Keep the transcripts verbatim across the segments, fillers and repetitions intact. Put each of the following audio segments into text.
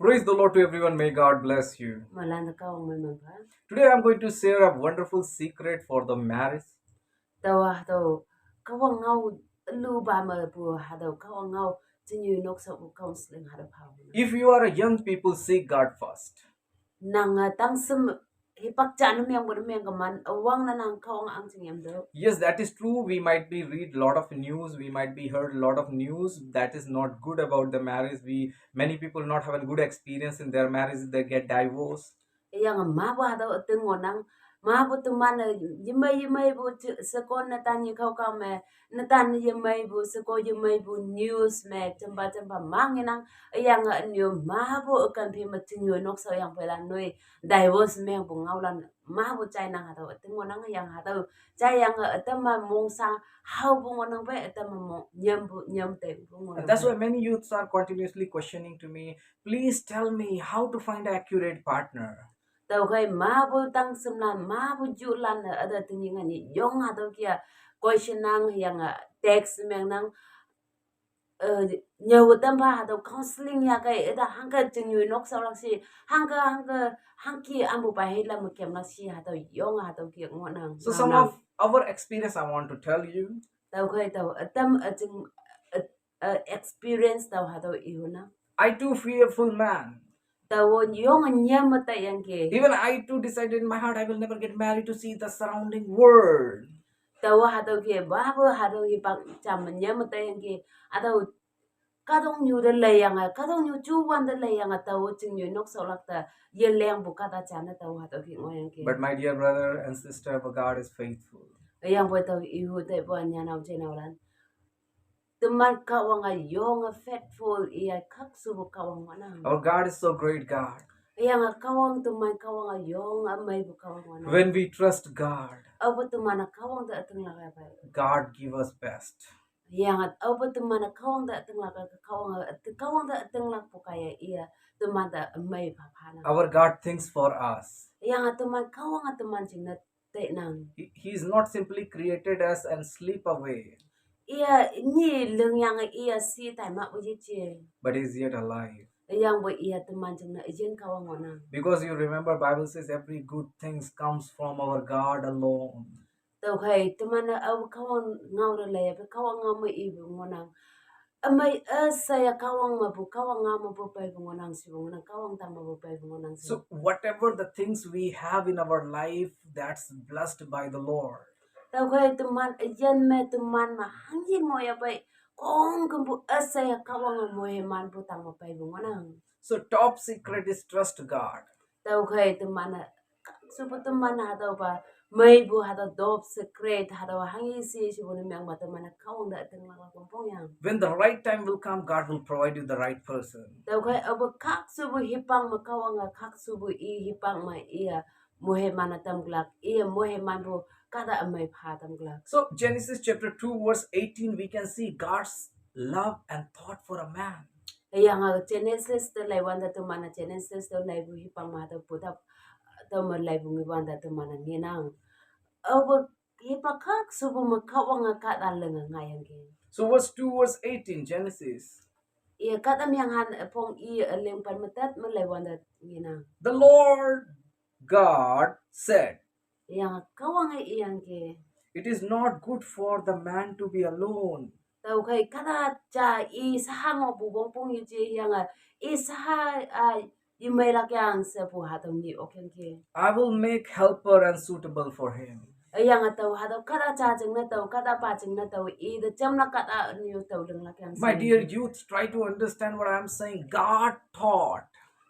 Praise the Lord to everyone. May God bless you. Malan da Kahwang mai man pha. Today I'm going to share a wonderful secret for the marriage. Tawa taw Kahwang ngau lu ba ma pu hadaw Kahwang ngau chinyu nok sa bu counseling hadaw pha. If you are a young people, seek God first. Nang a tang sem hipak cha na miang bu na miang kaman awang na nang Kahwang ang ching yam do. Yes, that is true. We might be read lot of news. We might be heard lot of news that is not good about the marriage. We many people not having good experience in their marriage. They get divorced. Yang ma bu hadaw ating ngonang ma bu teman yimai yimai bu sekon na tan yi kau kau me na tan yimai bu seko yimai bu news me chemba chemba mang inang yang a new ma bu akan phi ma chinyu nok sa yang pelan nui divorce me bu ngau lan ma bu chai nang hadaw ating ngonang yang hadaw chai yang a atam ma mong sa hau bu ngonang pe atam ma mong nyam bu nyam te bu ngonang. And that's why many youths are continuously questioning to me, please tell me how to find an accurate partner. Taw khai ma bu tang sem lan ma bu ju lan na ada ting yi ngan yi yong hadaw kia question nang yang a text meng nang eh nyaw tam pha hadaw counseling ya kai ada hangka chinyu nok sa lak si hangka hangka hangki ambu pa hei lam kem lak si hadaw yong hadaw kia ngonang. So some of our experience I want to tell you. Taw khai taw atam a ching a- a experience taw hadaw ihu na. I too fearful man. Taw yong nyam ma ta yang ke. Even I too decided in my heart I will never get married to see the surrounding world. Taw hadaw ke ba bu hadaw hipak cham nyam ma ta yang ke. Hadaw kadong nyu da lei yang a kadong nyu chu wan da lei yang a taw chinyu nok sa lak ta ye leng bu kada cha na taw hadaw ke ngo yang ke. But my dear brother and sister, our God is faithful. Yang bu taw ihu te bu nya nau che nau lan. Teman Kahwang a yong a faithful iya khak su bu Kahwang ngonang. Our God is so great God. Yang a Kahwang teman Kahwang a yong a mai bu Kahwang ngonang. When we trust God, Aw bu teman a Kahwang da ating lak ya bai. God give us best. Yang a aw bu teman a Kahwang da ating lak ka Kahwang a Kahwang da ating lak bu kaya iya teman da mai pha pha na. Our God thinks for us. Yang a teman Kahwang a teman ching na te nang. He, he is not simply created us and sleep away, Iya ni leng yang a iya si tai ma bu yi che. But he is yet alive. Yang bu iya teman ching na yin Kahwang ngonang. Because you remember, Bible says every good things comes from our God alone. Taw khai teman a aw Kahwang ngau da lei ya pe Kahwang ngau ma i bu ngonang. Amai a sa ya Kahwang ma bu Kahwang ngau ma bu pai bu ngonang si bu ngonang Kahwang tang ma bu pai bu ngonang si. So whatever the things we have in our life, that's blessed by the Lord. Taw khai teman a yan me teman ma hang yi mo ya bai kong kem bu a sa ya Kahwang mo he man bu tang ma pai bu ngonang. So top secret is trust God. Taw khai teman a kak su bu teman hadaw ba mai bu hadaw top secret hadaw hang yi si si bu na miang ma teman a Kahwang da ating lak la kong pong yang. When the right time will come, God will provide you the right person. Taw khai aw bu kak su bu hipang ma Kahwang a kak su bu i hipang ma iya mo he man a tam glak iya mo he man bu kada amai pha tam glak. So Genesis chapter two verse eighteen, we can see God's love and thought for a man. Yang a Genesis te lei wan da teman a Genesis te lei bu hipang ma da bu da teman lei bu ngi wan da teman a ngi nang. Aw bu hipak khak su bu ma Kahwang a kada leng a ngai yang ke. So verse two, verse eighteen, Genesis. Iya kada miang han a pong i a leng pan ma tat ma lei wan da ngi nang. The Lord God said, Yang a Kahwang a i yang ke. It is not good for the man to be alone. Taw khai kada cha i sa hang o bu bong pong yi che yang a i sa ha a i mai lak yang sa bu hadaw ni ok yang ke. I will make helper and suitable for him. Yang a taw hadaw kada cha ching na taw kada pa ching na taw i da cham na kada ni taw leng lak yang. My dear youth, try to understand what I am saying. God thought.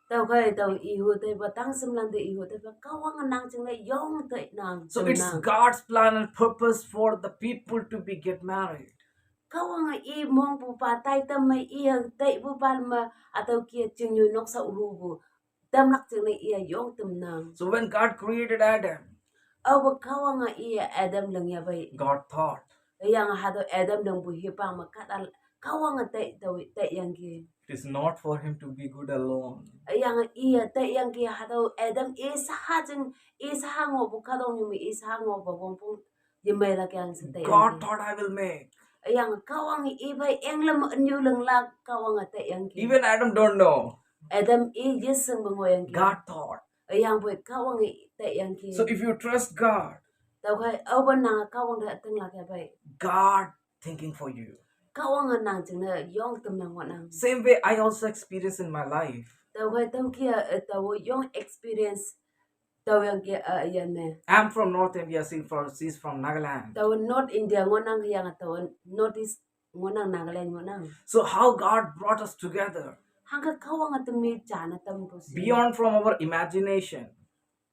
Taw khai taw ihu te ba tang sem lan te ihu te ba Kahwang nang ching na yong te nang. So it's God's plan and purpose for the people to be get married. Kahwang a i mong bu pa tai tam ma i ha tai bu pa ma ataw kia chinyu nok sa hu bu tam lak ching na i ha yong tem nang. So when God created Adam, Aw bu Kahwang a i ha Adam leng ya bai. God thought, Yang hadaw Adam leng bu hipang ma kada Kahwang a tai taw tai yang ki. It is not for him to be good alone. Yang i ha tai yang ki hadaw Adam i sa ha ching i sa ha ngo bu kadong nyu mi i sa ha ngo bu wong pong yi mai lak yang sa tai. God thought, I will make. Yang Kahwang i bai eng lam a nyu leng lak Kahwang a tai yang ki. Even Adam don't know. Adam i yeseng bengoyang ki. God thought. Ayang poi Kahwang i te yang ki. So if you trust God, Tau kai awa nang Kahwang da atenglak ya bai. God thinking for you. Kahwang a nang jing na yong tem nang wa nang. Same way I also experienced in my life. Tau kai tau kia tau yong experience tau yang kia a yan me. I'm from North India, she from, she's from Nagaland. Tau North India ngo nang yang tau North East ngo nang Nagaland ngo nang. So how God brought us together? Hangka Kahwang a temi jana tem ko si. Beyond from our imagination.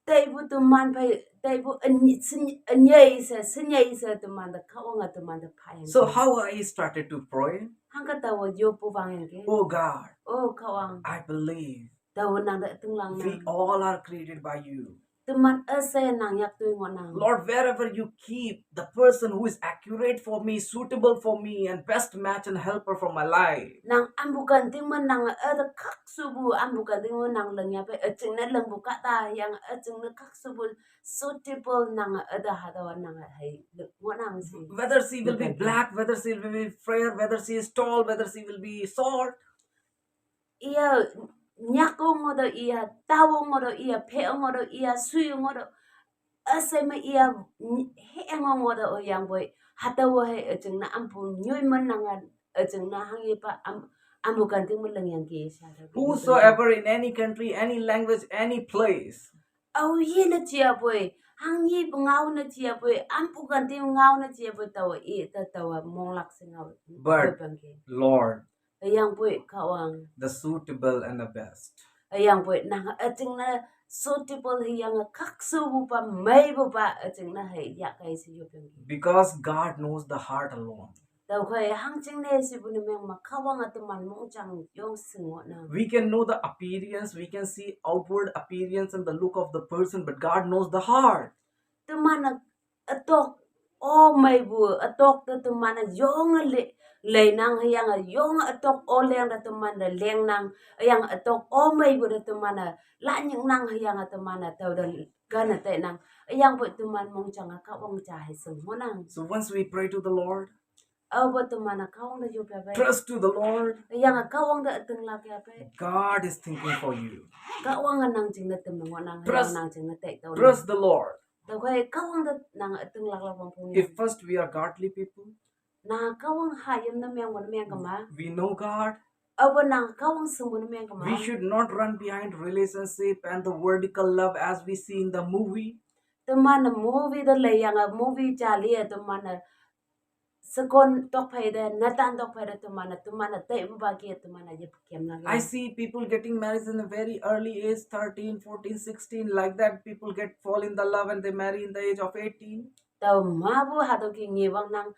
Taibu teman pai taibu anyai sa senyai sa teman da Kahwang a teman da pai. So how I started to pray? Hangka tau yo pu bang yang ke. Oh God, Oh Kahwang. I believe Tau nang da tenglang we nang. All are created by you. Teman ese nang yak tu ngo nang. Lord, wherever you keep the person who is accurate for me, suitable for me, and best match and helper for my life. Nang ambukan ting man nang ada kak subu ambukan ting man nang leng ya pe ecing na leng buka ta yang ecing na kak subu suitable nang ada hadawa nang hai ngo nang si. Whether she will be Bukan. Black, whether she will be fair, whether she is tall, whether she will be short. Iya nyako ngodo iya tawo ngodo iya pe ngodo iya suyu ngodo ese ma iya he ngodo o yang boy hadawa he ecing na ampu nyoi man nang ecing na hangi pa am ambukan ting man leng yang ki sa. Whosoever in any country, any language, any place. Au ye na chia boy hangi ngau na chia boy ampukan ting ngau na chia boy tawa i ta tawa monglak singau. But- Bangke. Lord, Ayang boy Kahwang. The suitable and the best. Ayang boy nang ecing na suitable hi yang kak subu pa mai bu pa ecing na hai ya kai si yo bangke. Because God knows the heart alone. Tau kai hang jing ne si bu ne meng ma Kahwang a teman mong jang yong sing ngo nang. We can know the appearance, we can see outward appearance and the look of the person, but God knows the heart. Teman a atok o mai bu atok te teman a yong a le lei nang hayang a yong a atok o leng da teman da leng nang ayang atok o mai bu da teman a la nying nang hayang a teman a tau da gan a te nang ayang bu teman mong jang a Kahwang ja hai sing ngo nang. So once we pray to the Lord, Au bu teman a Kahwang da yo pe bai. Trust to the Lord. Ayang a Kahwang da atenglak ya pe. God is thinking for you. Kahwang a nang jing na tem ngo nang Trust- nang jing na te tau. Trust the Lord. Tau kai Kahwang da nang atenglak la wang pung. If first we are godly people, Na Kahwang hayam na meng wan meng kama. We know God. Au bu nang Kahwang sung wan meng kama. We should not run behind relationship and the vertical love as we see in the movie. Teman a movie da lei yang a movie jali a teman a sekon tok pai da natan tok pai da teman a teman a te bu ba ki teman a yep kem na. I see people getting married in a very early age, thirteen, fourteen, sixteen, like that. People get fall in the love and they marry in the age of eighteen. Tau ma bu hadaw ki ngi wang nang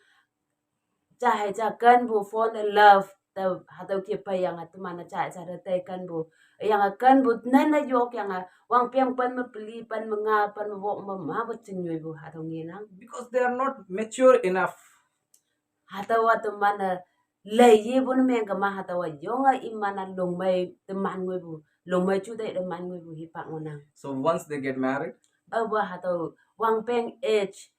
ja hai ja kan bu fall in love. Tau hadaw ki pai yang a teman a ja ja da te kan bu yang a kan bu nan a yok yang a wang piang pan ma peli pan ma nga pan ma wok ma ma bu ching nyui bu hadaw ngi nang. Because they are not mature enough. Hadaw a teman a lei ye bu na meng kama hadaw a yong a iman a longmei teman ngui bu longmei chu dai teman ngui bu hi pak ngo nang. So once they get married, Au bu hadaw wang peng age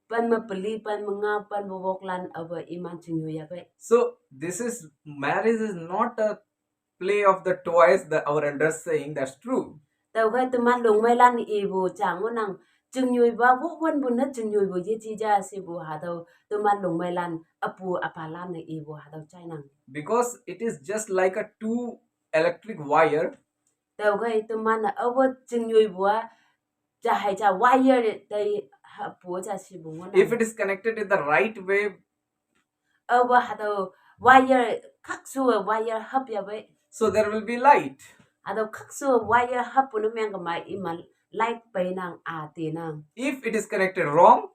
pan ma peli pan ma nga pan ma wok lan au bu iman ching nyui ya bai. So this is, marriage is not a play of the toys that our elders saying, that's true. Tau kai teman longmei lan i bu chang ngo nang ching nyui ba bu wan bu na ching nyui bu ye chi ja si bu hadaw teman longmei lan apu apa lan i bu hadaw chai nang. Because it is just like a two electric wire. Tau kai teman a au bu ching nyui bu a ja hai ja wire tai ha bu ja si bu ngo nang. If it is connected in the right way, Au bu hadaw wire kak su wire hap ya bai. So there will be light. Hadaw kak su wire hap bu na meng kama iman light pai nang a te nang. If it is connected wrong,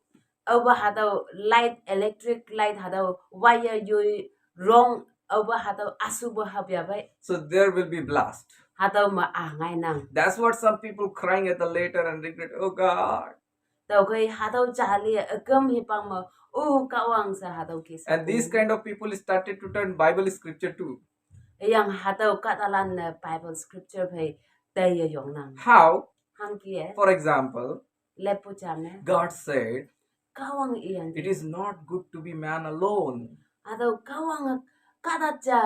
Au bu hadaw light electric light hadaw wire yui wrong au bu hadaw asu bu hap ya bai. So there will be blast. Hadaw ma a ngai nang. That's what some people crying at the later and regret. Oh God. Tau kai hadaw jali a kam hi pang ma u Kahwang sa hadaw ki sa. And these kind of people started to turn Bible scripture too. Yang hadaw katalan na Bible scripture pai tai ya yong nang. How? Hang ki e. For example, Lepu jam e. God said, Kahwang i yang. It is not good to be man alone. Hadaw Kahwang kata ja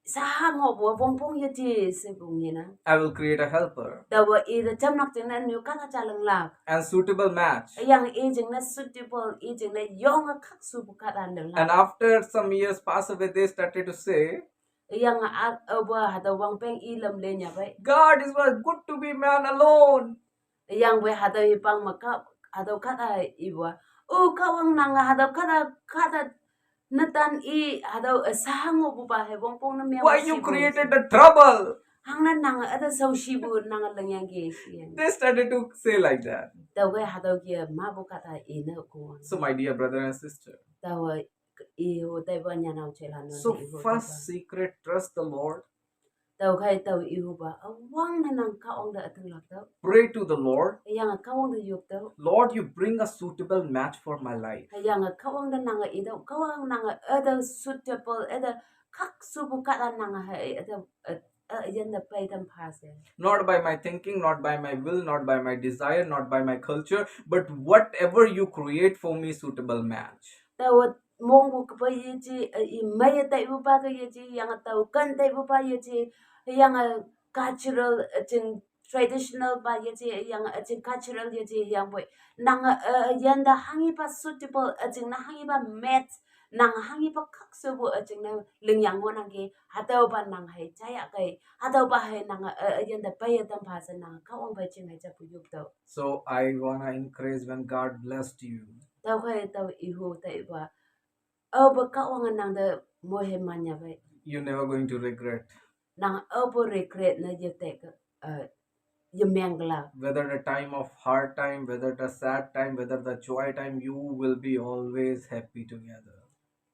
saha ngohpu wongpong yeje shepu ngenang. I will create a helper. Taowe i te jamlak jingne nyu kahta ja linglak. And suitable match. Hüyange i jingne suitable, i jingne yonge khakshupu kahta linglak. And after some years pass away, they started to say, Hüyange a, aopa hatüo wangpeng i lam lenyapei, God, it was good to be man alone. Hüyangpoi hatüo hipang me ka, hatüo kahta ipu-a, O Kahwang, nange hatüo kahta, kahta netan i hatüo, eh, saha ngohpupa hei wongpong ne meng. Why you created the trouble? Hangne nange üte shaoshipu nange lingyangki she. They started to say like that. Tüokhei hatüo kih-e mapu kahta ine kowang. So my dear brother and sister, taowe ihu taipa nyanao jeilan-o, so first secret, trust the Lord. Tüokhei tao ihupa, üwangne nang Kahwang te ütinglak tüoh. Pray to the Lord. Hüyange Kahwang te yop tüoh. Lord, you bring a suitable match for my life. Hüyange Kahwang te nange itüoh, Kahwang, nange üte suitable, üte khakshupu kahta nange hei üte, eh, eh, yinte pei tam pha she. Not by my thinking, not by my will, not by my desire, not by my culture, but whatever you create for me, suitable match. Taowe mongpu kepa yeje, eh, i meiye taipupa ke yeje, hüyange tao ken taipupa yeje, hüyange cultural, eh, jing traditional pa yeje, hüyange, eh, jing cultural yeje, hüyangpoi nange, eh, yinte hanghipa suitable, eh, jingne hanghipa match, nange hanghipa khakshupu, eh, jingne lingyang ngohnangki, hatüopa nang hei jayahkei, hatüopa hei nange, eh, eh, yinte peiye tam pha she nange Kahwang phei jing hei japu yop tüoh. So I wanna encourage, when God blessed you, tüokhei tao ihu taipa, aope Kahwange nang te moiman yapei, you never going to regret. Nang aope regret ne yete, eh, yemengkelak. Whether the time of hard time, whether the sad time, whether the joy time, you will be always happy together.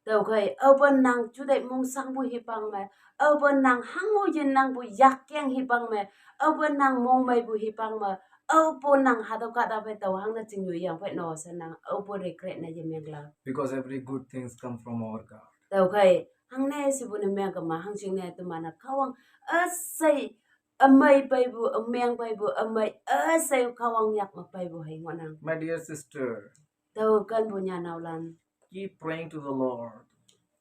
Tüokhei aope nang juteih mongshangpu hipang me, aope nang hango yenangpu yakyeng hipang me, aope nang mongmeipu hipang me, aope nang hatüo kahta phei tao hangne chingnyu yangphei no she nang aope regret ne yemenglak. Because every good things come from our God. Tüokhei hangne shepu ne mengkema hangjingne teman-e Kahwang üshei, ümei peipu, ümeng peipu, ümei üshei Kahwang yak me peipu hei ngohnang. My dear sister, tao kenpu nyanaolan, keep praying to the Lord.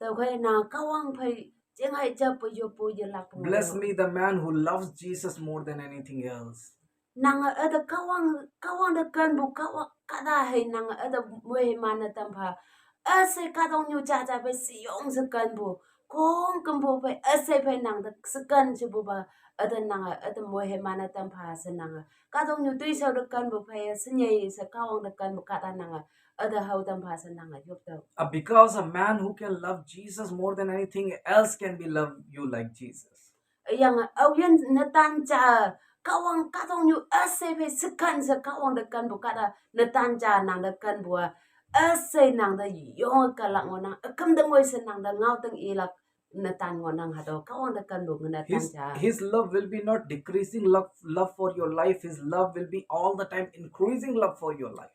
Tüokhei na Kahwang phei jinghai japu yoppu yelakpu. Bless me the man who loves Jesus more than anything else. Nange üte Kahwang, Kahwang te kenpu, Kahwang kahta hei nange üte moiman ne tam pha. Üshei kahtoknyu jaja phei sheyong she kenpu, khongkümpu phei üshei phei nang te sheken shepupa, üte nange üte moiman ne tam pha she nange kahtoknyu toishao te kenpu phei shenyei she Kahwang te kenpu kahta nange üte hao tam pha she nange yop tüoh. Uh, because a man who can love Jesus more than anything else can be love you like Jesus. Hüyange aoyin netan ja, Kahwang kahtoknyu üshei phei sheken she Kahwang te kenpu kahta netan ja nang te kenpu-a, üshei nang te yonge kalak ngohnang, üküm te ngoi she nang te ngao teng ilak netan ngohnang hatüo Kahwang te kenpu netan ja. His love will be not decreasing love, love for your life. His love will be all the time increasing love for your life.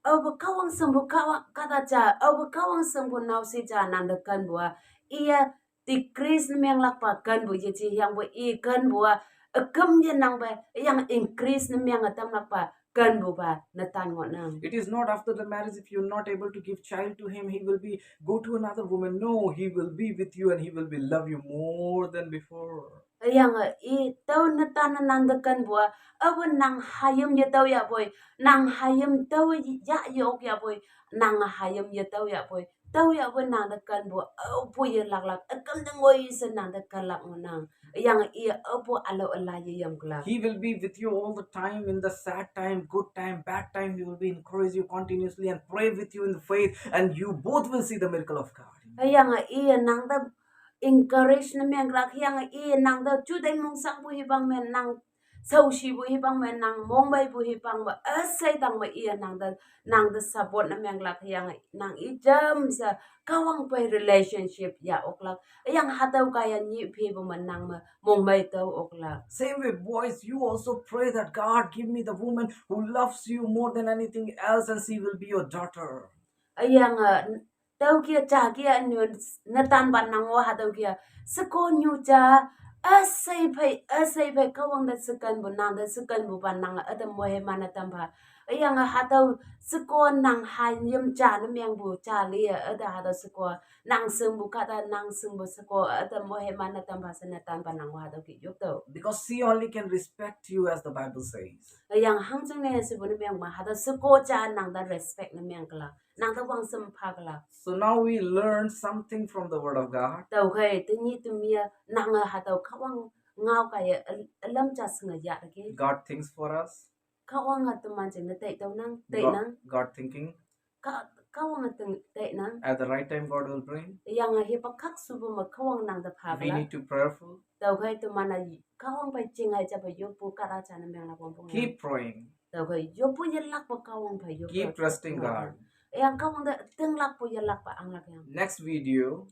Aope Kahwang shingpu Kahwang kahta ja, aope Kahwang shingpu naoshe ja nang te kenpu-a, iye decrease ne menglakpa kenpu yeje, hüyangpoi i kenpu-a üküm yenangpe, hüyange increase ne menge tamlakpa kenpupa netan ngohnang. It is not after the marriage, if you are not able to give child to him, he will be go to another woman. No, he will be with you and he will be love you more than before. Hüyange i tao netan-e nang te kenpu-a, aope nang hayim yetüoh yahpoi, nang hayim tao yah ye-ok yahpoi, nang hayim yetüoh yahpoi, tüoh yahpoi nang te kenpu aopu yelaklak, üküm te ngoi she nang te kenlak ngohnang. Hüyange i aopu ülao üla yeyamklak. He will be with you all the time, in the sad time, good time, bad time. He will be encourage you continuously and pray with you in the faith, and you both will see the miracle of God. Hüyange iye nang te encourage ne menglak, hüyange iye nang te juteih mongshangpu hipang me, nang shaoshipu hipang me, nang mongmeipu hipang me, üshei tangme iye nang te, nang te support ne menglak, hüyange nang i jamshe Kahwang phei relationship yah oklak. Hüyange hatüo kaiye nyih phepu me nang me mongmei tüoh oklak. Same way, boys, you also pray that God give me the woman who loves you more than anything else and she will be your daughter. Hüyange tüoke ja ke ünyu netanpa nang-o hatüoke shekonyu ja, üshei phei, üshei phei Kahwang te shekenpu, nang te shekenpupa nange üte moiman-e tam pha. Hüyange hatüo sheko nang hayim ja ne mengpu ja liye, üte hatüo sheko nang shingpu kahta nang shingpu sheko, üte moiman ne tampa she ne tanpa nang-o hatüo ki yoktüoh. Because she only can respect you, as the Bible says. Hüyange hangjingne shepu ne mengma hatüo sheko ja nang te respect ne mengkelak, nang te wangshem phakelak. So now we learn something from the Word of God. Tüokhei tenyih temi-a nange hatüo Kahwang ngao kaiye ü- ülam ja shinge yahteki. God thinks for us. Kahwange teman jingne taitüonang, tainang. God thinking. Ka- Kahwange teng tainang. At the right time, God will bring. Hüyange hipa khakshupu me Kahwang nang te pha. We need to prayerful. Tüokhei teman-a Kahwang phei chinghai jape yoppu kahta ja ne menglak wongpong. Keep praying. Tüokhei yoppu yelakpe Kahwang phei yop. Keep trusting God. Hüyange Kahwang te tinglakpu yelakpe anglak yang. Next video,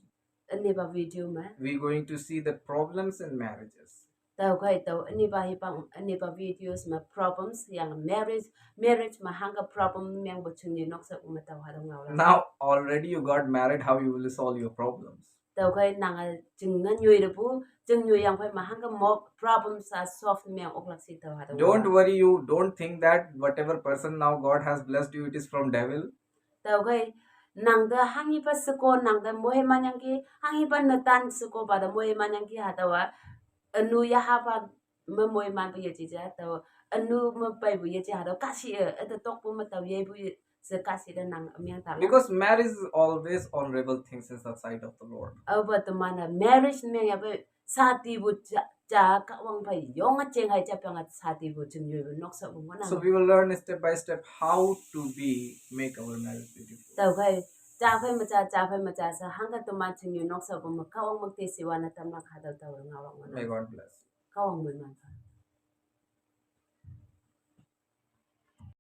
Ünipa video me we're going to see the problems in marriages. Tüokhei tao ünipa hipak ünipa videos me problems hüyange marriage, marriage me hangke problem mengpu chingnyu nokshapu me tao hatüo ngaolak. Now already you got married, how you will solve your problems? Tüokhei nange chingnyu nyoitepu, chingnyu yangphei me hangke mo problems-a solve meng oklak she tao hatüo. Don't worry, you don't think that whatever person now God has blessed you, it is from devil. Tüokhei nang te hanghipa sheko nang te moiman yangki, hanghipa netan shekopa te moiman yangki hatüowa ünu yahapa me moimanpu yeji ja tao, ünu me peipu yeji hatüo kahshi-e, üte tokpu me tao yeipu ye- she kahshi te nang ümeng ta. Because marriage is always honorable things in the sight of the Lord. Aope teman-e marriage mengyape shadipu ja, ja Kahwang phei yonge chinghai japange shadipu chingnyoipu nokshapu ngohnang. So we will learn step by step how to be, make our marriage beautiful. Tüokhei, ja phei me ja, ja phei me ja she hangke teman chingnyu nokshapu me Kahwang müktishiwa ne tamlak hatüo tao ngaolak ngohnang. May God bless. Kahwang moiman.